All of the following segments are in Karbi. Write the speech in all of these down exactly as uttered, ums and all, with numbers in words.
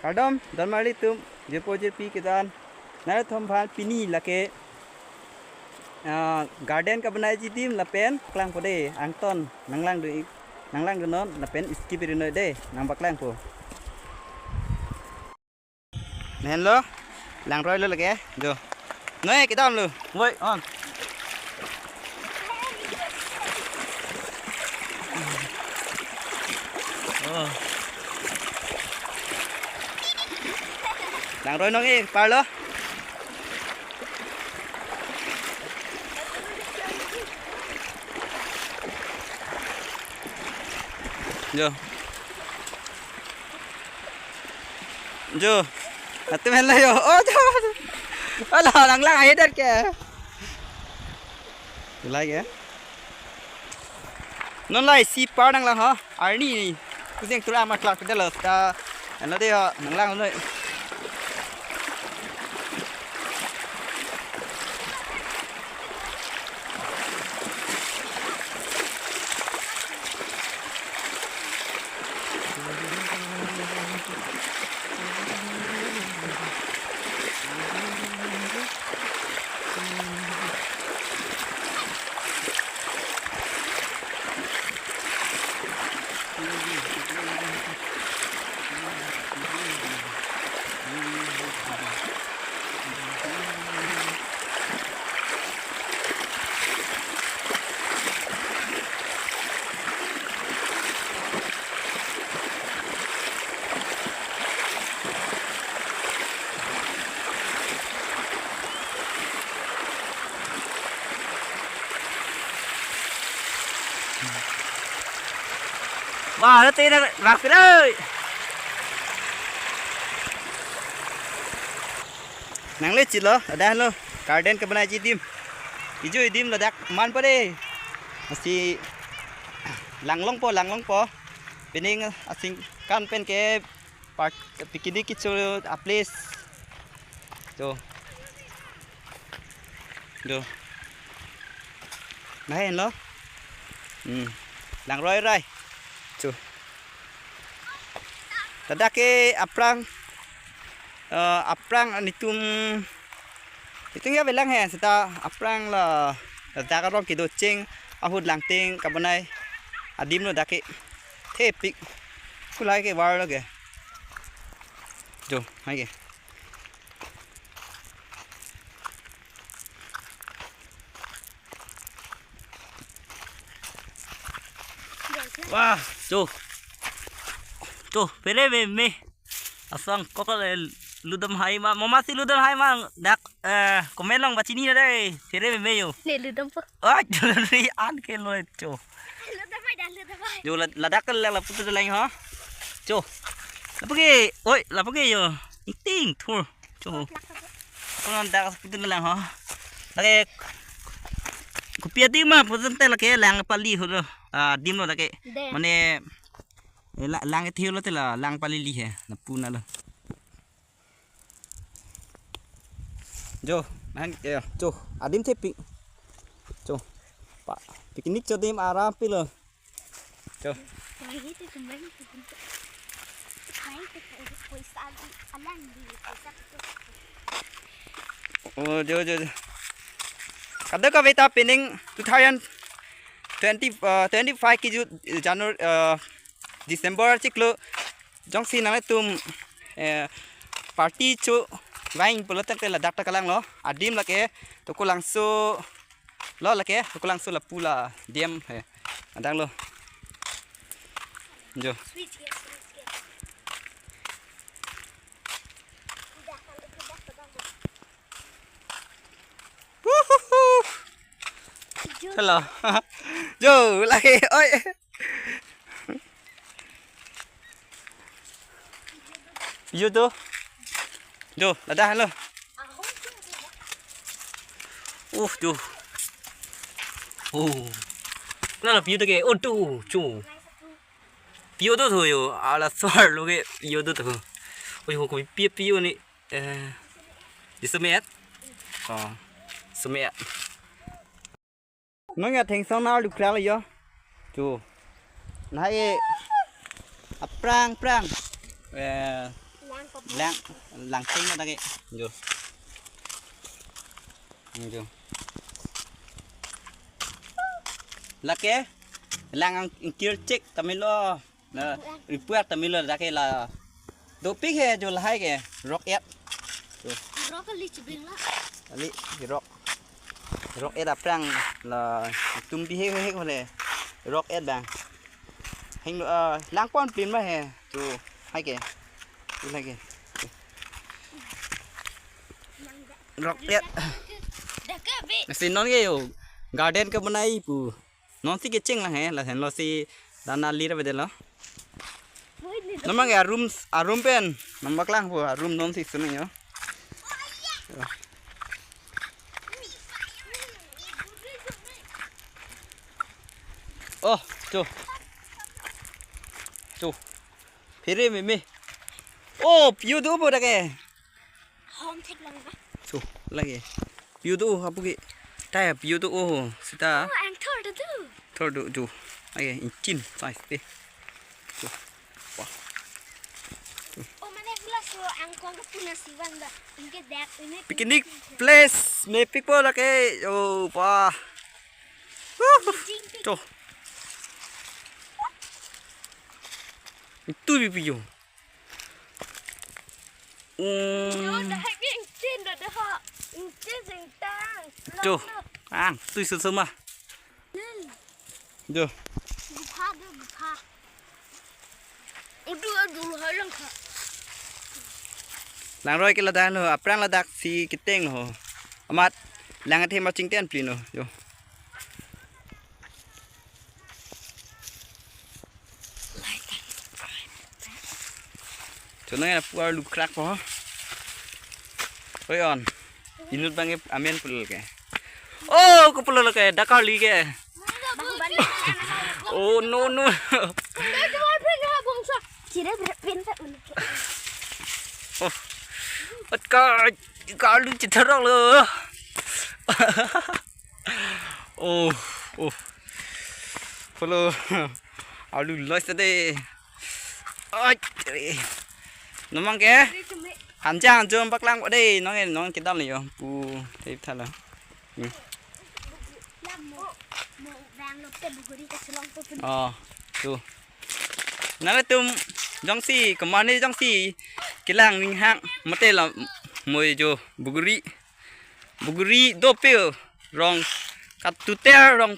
Kardom, don marli atum, jirpo jirpi kedan, nangtum aphan pini lake, ah, garden kabonai adim lapen klangpo de, angton, nanglang du, nanglang du non, lapen skip ri noi de, nangpaklangpo. Lahenlo, langroi lo lake, jo. Noi, kedam lo. Woi, on. Oh. Langroi nong e, parlo. Jo. Jo. Latum henlo jo. Oh, jo. Ala, langlang ahi det ke. Tulai ke. Non la isi par nanglang ho. Arni ni. Kusing tura amat klak pedal lo. Ta, ano de ho. Nanglang lo. Wah, lo tina bak piroi. Nangli chilo, ada lo. Garden kabonai adim. Ijo adim ladak man pare. Masi langlongpo, langlongpo. Pining asing kan pen ke park picnic kecho a place. Jo. Jo. Lahenlo. Hmm. Langroi rai. Jo. Ladak ke aphrang, eh, aphrang netum, netum ya avelang he, seta aphrang la, ladak arong kedo cheng, ahut langting kabonai adim lo dak ke. Thepik. Kulai ke var lo ke. Jo, hai ke. Wah, jo. Jo, pere meme. Asong kokol, eh, ludam hai ma, mama si ludam hai ma, dak, eh, comment along pachini nang dei, pere meme jo. Ne ludampo. Oh, ri an ke lo jo. Ludam hai dah, ludam hai. Jo, la-, ladak ke la, lapu tu lang ho. Jo. Lapu ke, oi, lapu ke jo. Ingting thur. Jo. Plak aja. Kung dak lapu tu lang ho. Lake kopi adim ma, pu tangte lake lang pali ho lo. Ah, adim lo lake. De. Mane, eh, la-, lang ethir lo te la, lang pali li he. Lapu na lo. Jo, nang, eh, jo, adim thepik. Jo, pa, picnic cho adim aram pilo. Jo. Oh, jo, jo, jo. Kadokave ta pining two thousand twenty, uh, twenty-five kiju January, uh, December chiklo jongsi nangtum, eh, party cho vang pulo tangte ladak ta kalang lo. Adim lake Tokolangso lo lake, Tokolangso lapu la adim he. Adang lo. Jo. Wuhuhu. Hello. Jo, lake, oi. Yo to. Jo, ladak lo. Uh, jo. Oh. Nana piu to ke. Oh, tu, jo. Piu to tu jo. Ala sar lo ke piu to tu. Oi, ho ko piu piu ni. Eh. Di semet. Oh. Semet. Nong ya thengsong na lukra lo yo. Tu. Nai aphrang phrang. Eh. Lang ko Lang, lang ting na lake. Jo. Jo. Lake, lang ang ingkir chek tamilo. Na, repair tamilo lake la. Dopik he jo lahai ke, rock et. Jo. Rock kali chibing la. Kali, rock. Rock et aphrang la tum bihe he he kole. Rock et bang. Heng, ah, lang pon pin ma he. Tu hai ke. Tu hai ke. Rock et. Dak ke be. Nasi non ke yo. Garden ke banai pu. Non si kecheng lang he, lahenlo si dana lir bede lo. Wait, ni. Namang ya room, a room pen. Nambak lang pu, a room non si sunung yo. Oh, tu. Tu. Phere meme. Oh, piu tu bo dak ke. Hom thek lang ba. Tu, lake. Piu tu, apu ke. Tai piu tu, oh, sita. Oh, ang thor tu tu. Thor tu, tu. Lake, inchin size te. Tu. Wah. Oh, mane pula so ang kong ke puna siwan ba. Ingke dak ini. Picnic place, mepik po lake. Oh, wah. Wuh. Jing pik. Tu. Itu bi piu. Yo, Um, dah hak ni ingchin dah dah. Ingchin sing tang. Tu. Ang, tu susu mah. Hmm. Tu. Gupha tu, gupha. Udu, udu, halang kha. Langroi ke ladak lo, aphrang ladak si kiteng lo. Amat lang athe ma chingten plin lo. Yo. Chonang ya puar lukrak po. Oi on. Inut bang amen pulul ke. Oh, ko pulul ke, dakar li ke. Oh, no, no. Chira berpin sa unik. Oh. At ka, ka lu chitharok lo. Oh, oh. Polo. Alu lois tadi. Ai, re. Namang ke? Hanjang jom paklang ko dei, nong en, nong kedam le yo. Pu, tip thala. Hmm. Oh, tu. Nangtum jongsi, kemane jongsi, kelang ning hang, mate la moi jo, buguri. Buguri dopik rong katuter rong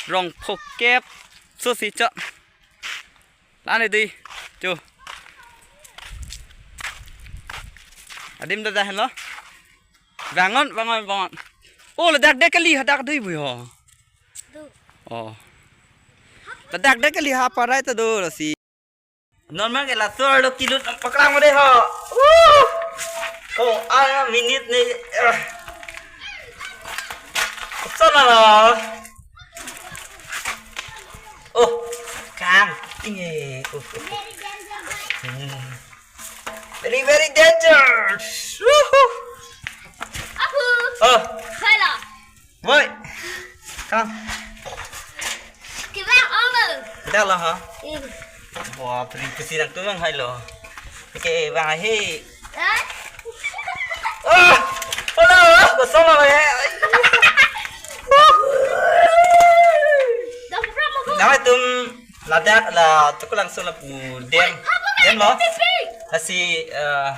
rong phokep so si chok. Lani di. Chu. Adim dada henlo. Vangon, vangon, vangon. Oh, ladak dek kali hadak dui bui ho. Oh. Ladak dek kali ha parai ta do si. Normal ke laso arlo kilut paklang mo dei ho. Woo! Ko ang minute ni. Sana lo. Oh, kang. Inge. Oh. Hmm. Very, very dangerous. Woohoo. Apu. Oh. Saila. Woi. Kang. Kevang ong lo. Dak lo ha? Hmm. Wah, pring kusi nangtum vang hai lo. Oke, vang hai. Ah. Oh, hello. Kosong lo ya. Dah berapa, Bu? Nangtum ladak la tukulang so lapu dem. Dem lo. Pipi. Lasi, eh,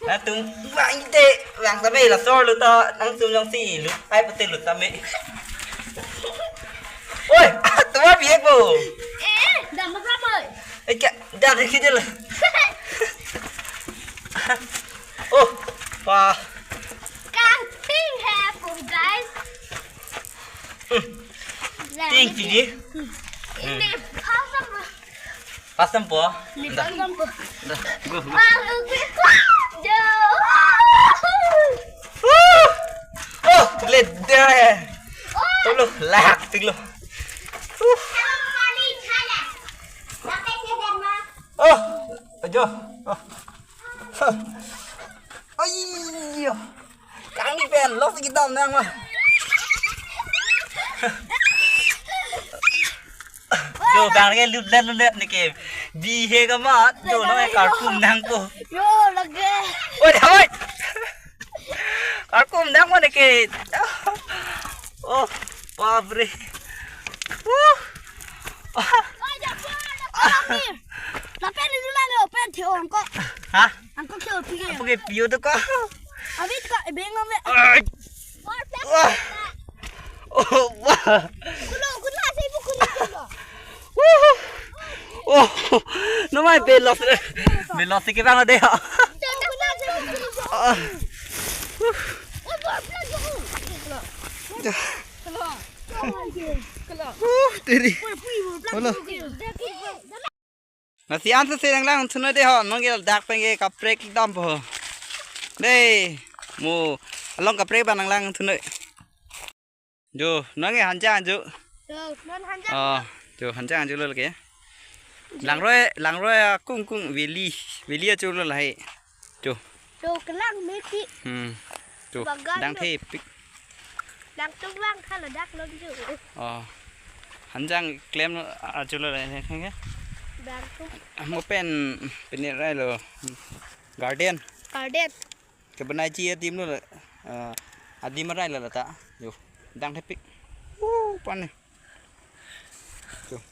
nangtum vang ite, vang tame laso lo ta, nangtum jongsi lut ai pute lut tame. Oi, tuma biek bo. Eh, dah berapa? Eh, ka, dah lagi dia lah. Oh, wah. Kangting hai, guys. Hmm. Ting, ting, ting. Ini pasang. Pasang po? Ini pasang po. Dah, go, go. Baru gue kuat, jauh. Woo! Oh, leder. Oh. Tolo, lak, tiglo. Woo. Oh, ajo. Oh. Ayo. Kang ni pen, lo si kedam nang mah. Jo, bang ke lutlet lutlet ni ke. Bi he ka mat, jo, no karkum nang ko. Yo, lo Oi, oi. Aku mendang mana ke? Oh, pabri. Wuh. Lapen itu lah lo, pen theo angko. Hah? Angko theo pi ke. Apa ke piu tu ko? Abis ko ebeng ngam le. Ai. Wah. Oh, wah. Kulo, kulo, saya buku ni kulo. Wuh. Oh, namai belos re. Belos ke bang de. Ah. Uh, tiri. Holo. Lasi ansi si nanglang thuno de ho, nonke dak pen ke kaprek dam po. De, mo along kaprek ba nanglang thuno. Jo, nonke hanjang jo. Jo, non hanjang. Oh, jo hanjang jo lo ke. Langroi, langroi akung kung valley, valley ajo lo lahai. Jo. Jo, kelang meti. Hmm. Jo, bagan dang jo. Thepik. Dang tung lang khala dak lom jo. Oh. Hanjang klem ajo lo lahai ke. Dang tung. Mo pen pini rai lo. Garden. Garden. Kebenai ji adim lo, eh, adim arai lo lata. Jo, dang thepik. Uh, pan ni. Jo.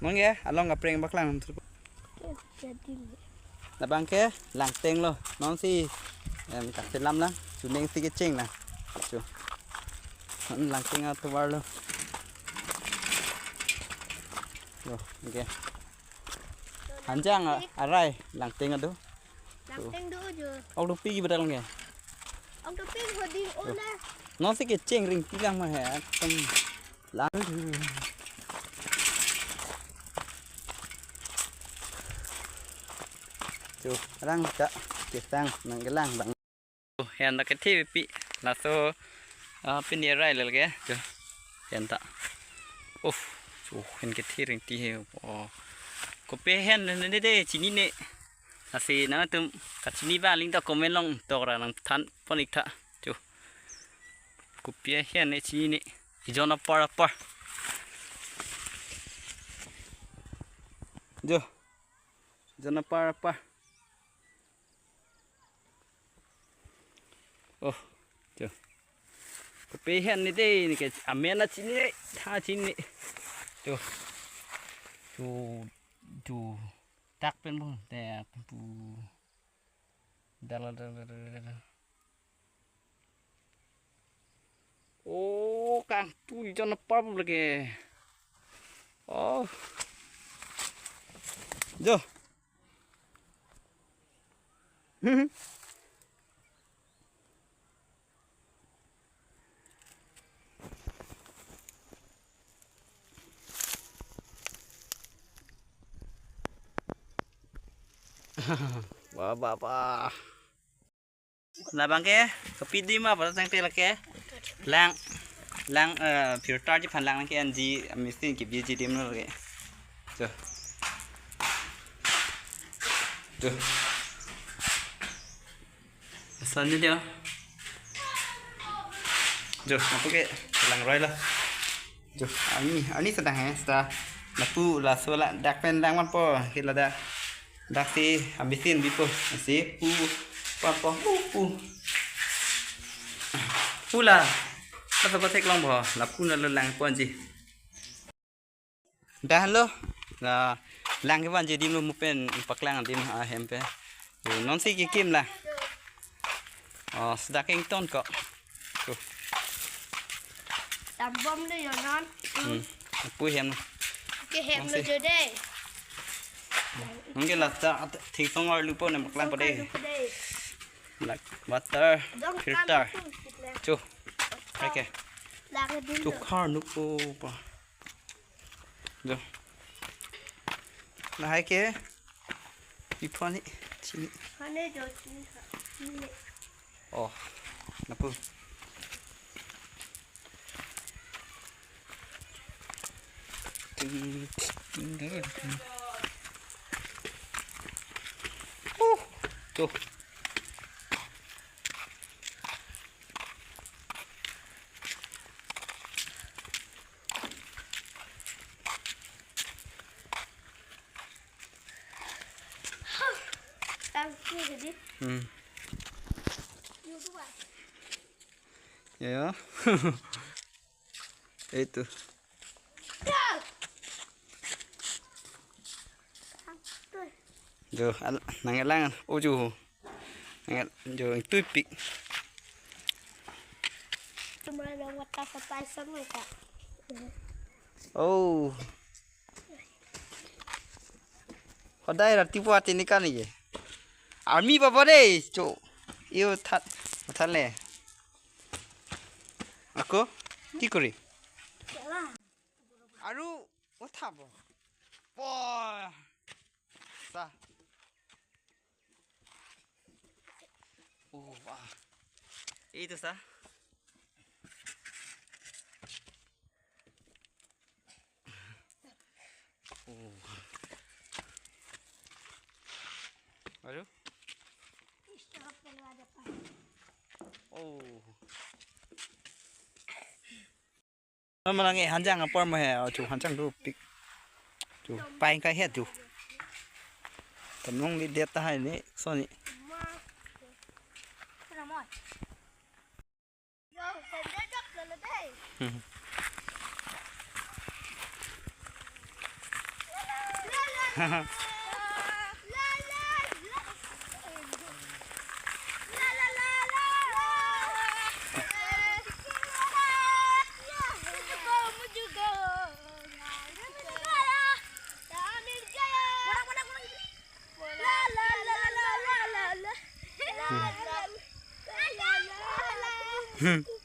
Nonke, along kaprek paklang. Jadi. Labang ke, langteng lo. Nonsi, em, kaselam lang. Chuning si kecheng lang. Jo. Langteng atovar lo. Jo, okay. Hanjang a-, arai, langteng ado. Langteng do jo. Ok dopi ki badal nge. Ok dopi hoding ola. Nonsi kecheng ring tilang ma he, ekdom. Lang. Jo, rang ta, kesang, nangkelang bang. Hen ta kethe pi, laso, ah, pini arai lel ke, jo, hen ta. Uff, jo, hen kethe ring ti he, oh. Kopi hen ne de, chinine. Lasi nangtum kachini ba aling ta comment along tok ra nangthan pon ik tha, jo. Kopi hen ne chinine. Ejon apar apar. Jo. Ejon apar apar. Oh, jo. Kopi hen ne de, ne ke amen ta chinine, tha chinine. Jo. Jo, jo. Dak pen bo, dak pen bo. Dal, dal, dal, dal, dal. Oh, kangtu ejon apar lake. Oh. Jo. Wah, wah, wah. Labang ke, kopi adim ma pada tangte lake. Lang, lang, eh, filter ji phan lang ke anji, machine kebiji adim lo ke. Jo. Jo. Ason jo. Jo, apa ke langroi lo. Jo, ani, ani sedang he, seta. Lapu, laso la, dak pen lang man po, ke ladak. Dak si, habisin bipo, si pu, pa po, pu, pu. Pu la, laso patheklong po, lapu na lo lang po anji. Dah lo, la, lang ke po anji adim lo mo pen paklang adim ahem pen. Yo, nonsi kekim la. Oh, seta kengton ko. Ko. Tambom lo yo non. Hmm. Pu hem. Ke hem lo jo de. Nonke la ta thik song arlu po ne paklang po de. Thik song arlu po de. Like water filter. Cho. Okay. Lang ke adim lo. Cho khar nuk po pa. Jo. Lahai ke. Ipho ni, chini. Hane jo chini ha. Chini. Oh, lapu. Ting, ting, ting, ting. Uh, jo. Ang tu jadi. Hmm. Ya, ya. Itu. Jo, al-, nangkelang uju. Nangkel-, jo, itu pik. Cuma ada water supply sama, Kak. Oh. Hodai rati puat ini kan ye. Army baba dei, cho. Iyo that, that le. Ako, ki kori? Jalan. Aru, uthap bo. Bo. Sa. Oh, wah. Itu sa. Oh. Aru? Oh. Malang e hanjang apor ma he, oh, chu hanjang do pik. Chu paing kai het chu. Tamlong li det ta hai ni, so ni. Hmm. Hmm.